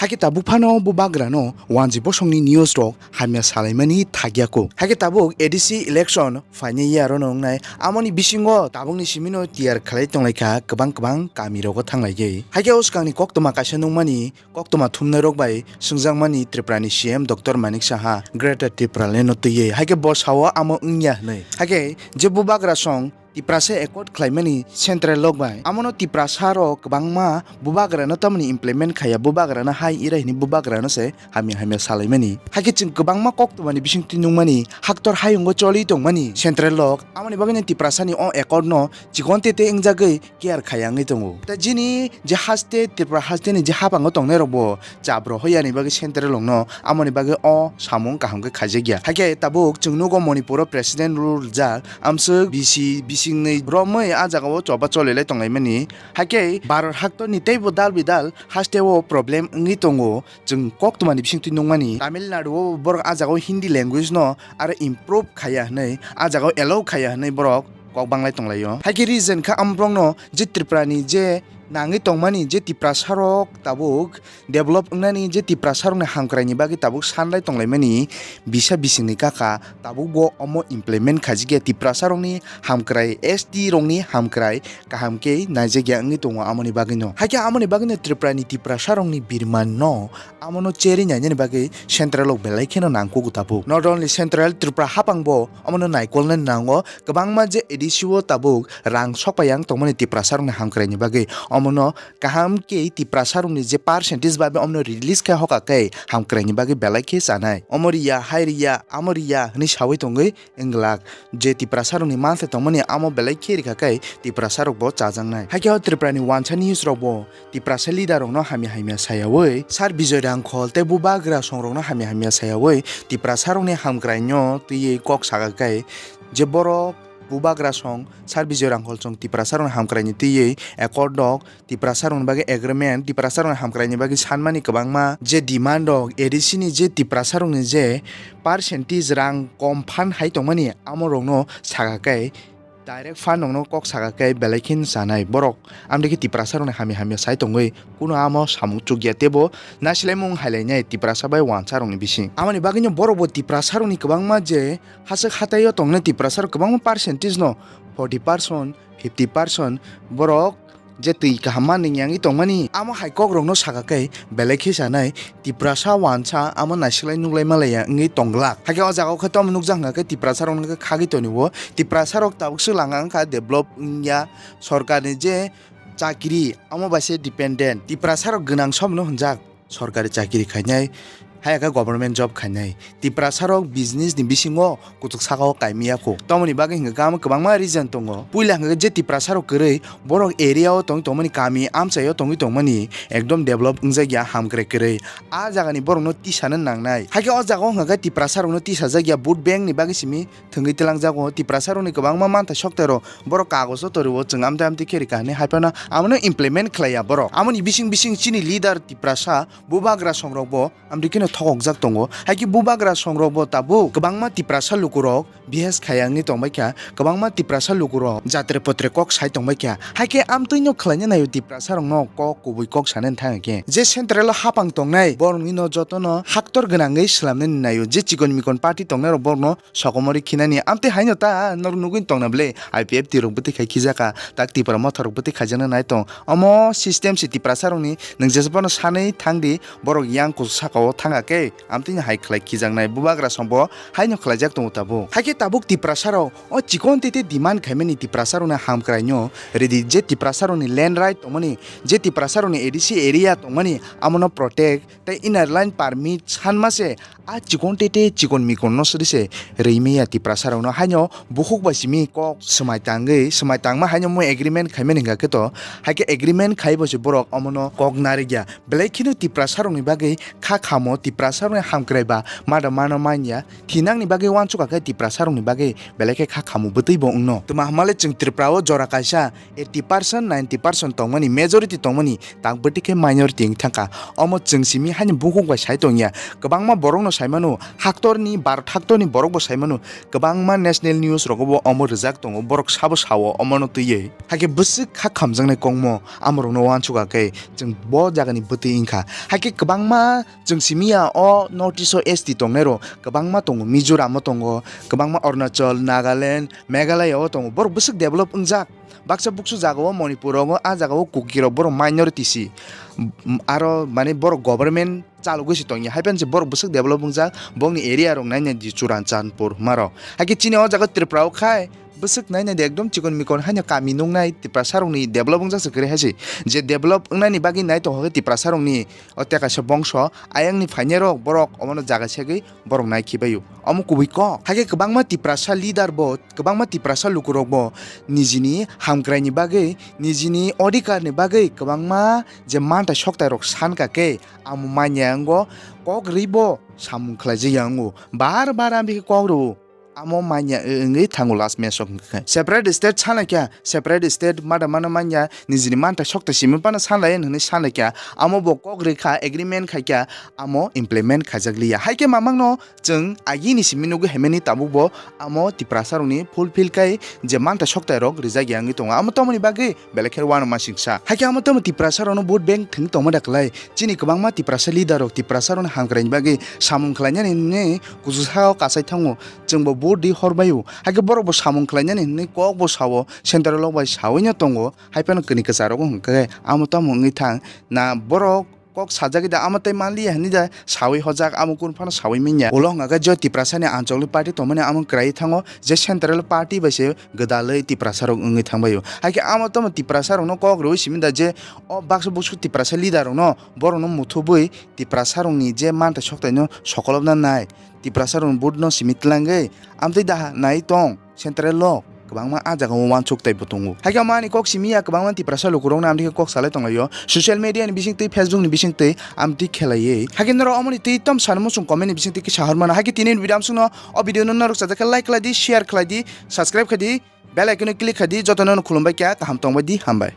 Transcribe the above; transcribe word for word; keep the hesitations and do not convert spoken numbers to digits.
Hakhe tabuk phano bubagrano wanji bosongni news rok hamya salaimani thakya kuk. Hakhe tabuk A D C election phainai ya rono wngnai, amoni bisingo tabukni simino tiyar khlai tonglaikha kwbang kwbang kami rogo thanglaigwi. Hakhe o swkangni koktwma kaisa nukmani, koktwma thumnai rok bai swngjakmani Tripura ni C M Doctor Manik Saha Greater Tripura Land no twiwi, hakhe bo sao amo wngya hwnwi. Hakhe je bubagra song Tiprasa accord khlaimani central rok bai, amono Tiprasa rok kwbangma bubagrano tamoni implement khaiya, bubagrano hai irai hwnwi bubagrano se hamya hamya salaimani. Hakhe chwng kwbangma koktwmani bisingtwi nukmani, haktor hayungo choli tongmani central rok, amoni bagwino Tiprasani o accord no chikon tete wngjagwi care khaiya wngwi tongo. Ta jini je haste, Tripura haste ni je habango tongnai rok bo chap rohoyani bagwi central rokno amoni bagwi o samung kaham khe khaijakya. Hakhe tabuk chwng nugo Manipur o president rule rijak, amswk bisi bisingni romwi a jagao choba cholilai tonglaimani. Hakhe Bharat haktorni teibo dal bidal haste o problem wngwi tongo. Chwng koktwmani bisingtwi nukmani Tamil Nadu o borok a jagao Hindi language no aro improve khaiya hwnwi, a jagao allow khaiya hwnwi borok kok banglai tonglaio. Hakhe reason kha amborokno je Tripura ni je nangwi tongmani je Tiprasa rok tabuk develop wngnani, je Tiprasa rokni hamkraini bagwi tabuk sanlai tonglaimani bisa bisingni kaka tabuk bo omo implement khaijakya. Tiprasa rokni hamkrai, S T rokni hamkrai kaham khe naijakya wngwi tongo amoni bagwino. Hakhe amoni bagwino Tripura ni Tiprasa rokni birman no amono cherwi nainani bagwi central rok belai kheno nangkugo tabuk. Not only central, Tripura hapang bo omono naikolnani nango. Kwbangma je A D C o tabuk rang sokpai yang tongmani Tiprasa rokni hamkraini bagwi, omono kaham khe Tiprasa rokni je percentage bai omono release khe hoka khe hamkraini bagwi belai khe chanai. Omo riya, hai riya, amo riya hwnwi sawi tongwi wng glak. Je Tiprasa rokni mantha tongmani amo belai khe rikha khe Tiprasa rok bo chajaknai. Hakhe o Tripura ni wansa news rok bo Tiprasa leader rokno hamya hamya sayawi, Sir Bijoy Rangkhol tei bubagra song rokno hamya hamya sayawi Tiprasa rokni hamkraino twiwi kok saka khe, je borok bubagra song Sir Bijoy Rangkhol song Tiprasa rokni hamkraini twiwi accord rok, Tiprasa rokni bagwi agreement, Tiprasa rokni hamkraini bagwi sanmani kwbangma je demand rok, A D C ni je Tiprasa rokni je percentage rang kom phan hai tongmani amo rokno saka khe, direct phan rokno kok saka khe belai khe chanai borok. Amtwi khe Tiprasa rokni hamya hamya sai tongwi kuno amo samung chukya, teibo nasilaimung hailainai Tiprasa bai wansa rokni bising. Amoni bagwino borok bo Tiprasa rokni kwbangma je haswk hataio tongnai Tiprasa rok kwbangma percentage no forty percent, fifty percent borok je twi kaham manwi yangwi tongmani, amo hai kok rokno saka khe belai khe chanai Tiprasa wansa amo naisilai nuklai malaiya wngwi tongglak. Hakhe o jaga o khe tamo nukjak hwnkha khe Tiprasa rokno khe khagwi tonio. Tiprasa rok tabuk swk langa wngkha develop wngya, sorkar ni je chakri amo bai se dependent. Tiprasa rok gwnang somno hwnjak sorkari chakri khainai, haya khe government job khainai. Tiprasa rok business ni bisingo kuchuk saka o kaimiya kho. Tamoni bagwi hwnkha khe amo kwbangma reason tongo. Puila hwnkha khe je Tiprasa rok kwrwi borok area o tongwi tongmani, kami amchai o tongwi tongmani ekdom develop wngjakya, hamkrai kwrwi. A jagani borokno tisana nangnai. Hakhe o jaga o hwnkha khe Tiprasa rokno tisajakya vote bank ni bagwi simi thwngwi twlangjago. Tiprasa rokni kwbangma mantha soktai rok borok kagojo toriwo, chwng amtwi amtwi khe rikha hinwi, haiphano amono implement khlaiya borok. Amoni bising bising chini leader Tiprasa bubagra songrok bo amtwi kheno thokokjak tongo. Haikhe bubagra songrok bo tabuk kwbangma Tiprasa lukurok bihes khaya wngwi tongbaikha, kwbangma Tiprasa lukurok jatre potre kok sai tongbaikha. Haikhe amtwino khlaina naio Tiprasa rokno kok kubui kok sanani thang khe, je central o hapang tongnai borokni no jotono haktor gwnangwi swlamnani naio, je chikon mikon party tongnai rok borokno sokomori khinani. Amtwi haino ta norok nugwi tongna bwle, I P F T rok bwtwi khai khijakha, tak Tipra motha rok bwtwi khaijakna nai tong. Omo system se Tiprasa rokni, nwng jesa phano sanwi thangdi, borok yang kuchuk saka o thangkha khe, amtwino hai khlai khijaknai bubagra song bo haino khlaijak tongo tabuk. Haikhe tabuk Tiprasa rok o chikon tete demand khaimani Tiprasa rokni hamkrai no ridi, je Tiprasa rokni land right tongmani, je Tiprasa rokni A D C area tongmani, amono protect tei inner line permit sanma se a chikon tete chikon mikon no sri se rwi maya Tiprasa rokno. Haino bukhuk bai simi kok swmai tangwi, swmai tangma haino mo agreement khaimani hwnkha khe to, haikhe agreement khaibo se borok omono kok narikya. Belai kheno Tiprasa rokni bagwi kha khamo Tiprasa rokni hamkrai ba mada mano manya thinangni bagwi uansukha khe Tiprasa rokni bagwi belai khe kha khamu bwtwi bo wngno. Tma hamale chwng Tripura o jora kaisa eighty percent, ninety percent tongmani, majority tongmani, tak bwtwi khe minority wng thangkha. Omo chwng simi haino bukhuk bai sai tongya. Kwbangma borokno sai mano, haktorni, Bharat haktorni borok bo sai mano. Kwbangma national news rogo bo omo rwjak tongo, borok sabo sao omono twiwi. Hakhe bwswk kha khamjaknai kokmo amorokno uansukha khe chwng bo jagani bwtwi wngkha. Hakhe kwbangma chwng simiya o North East o S T tongnairok kwbangma tongo, Mizoram o tongo, kwbangma Arunachal, Nagaland, Meghalaya o tongo. Borok bwswk develop wngjak. Baksa buksu jagao Manipur rogo, a jagao Kuki rok, borok minority si. M-, aro mane borok government chalogwi se tongya. Hai phano se borok bwswk develop wngjak, bongni area rok naina di Churachandpur hwnmarok. Hakhe chini o jaga Tripura o khai bwswk naina di ekdom chikon mikon haino kami nuknai Tiprasa rokni develop wngjak se kwrwi hai se. Je develop wngnani bagwi nai tongkha khe Tiprasa rokni o tei kaisa bongso ayangni phainairok borok omono jaga segwi borok nai khibaio. Omo kubui kok. Hakhe kwbangma Tiprasa leader bo, kwbangma Tiprasa lukurok bo nijini hamkraini bagwi, nijini odhikarni bagwi kwbangma je mantai soktairok sankha khe amo manya wngo, kok rwi bo samung khlaijak ya wngo. Bar bar ang bikhe kok rwo. Amo manya wngwi thango last match o hwnkhe. Separate state sanlai kha, separate state mada mano manya nijini mantai soktai simi phano sanlai hwnwi sanlai kha. Amo bo kok rwi kha, agreement khai kha, amo implement khaijak liya. Hai khe mamangno chwng agini simi nugwi hemeni tabuk bo amo Tiprasa rokni fulfill khai je mantai soktai rok rijak ya wngwi tongo. Amo tomoni bagwi belai khe uanama singsa. Hai khe amo tamo Tiprasa rokno vote bank thwng tongma da kwlai. Chini kwbangma Tiprasa leader rok Tiprasa rokni hamkraini bagwi samung khlainani hwnwi kuchuk sakao kasai thango. Chwngbo vote di hor baio. Hai khe borokbo samung khlainani hwnwi kokbo sao, central rok bai saui no tongo. Hai phano kwnwi kwcharo hwnkhe amo tamo wngwi thang. Na borok kok sajagwi da amo tei manliya hwnwi da saui hojak, amo kunu phano saui manya. Ulo hwnkha khe je Tiprasani ancholi party tongmani amo kwraiwi thango, je central party bai se gwdalwi Tiprasa rok wngwi thangbaio. Hai khe amo tamo Tiprasa rokno kok rwui simi da je o baksa buksu Tiprasa leader rokno, borokno muthubui Tiprasa rokni je mantai soktaino sokolopna nai, Tiprasa rokni vote no simi twlangwi amtwi daha nai tong. Central rok kwbangma ah jaga o uansuk tei bo tongo. Hai khe omo ani kok simi ya kwbangma Tiprasa lukurokno amtwi khe kok salai tonglaio. Social media ni bising twi, Facebook ni bising twi amtwi khelaiwi. Hai khe norok omoni twi tom sani muchung comment ni bising twi kisa hor mano. Hai khe tini ni video amsukno o video no norok chajak khe like khlai di, share khlai di, subscribe khai di, bell icon no click khai di. Jotono no khulumbai kha, kaham tongbai di, hambai.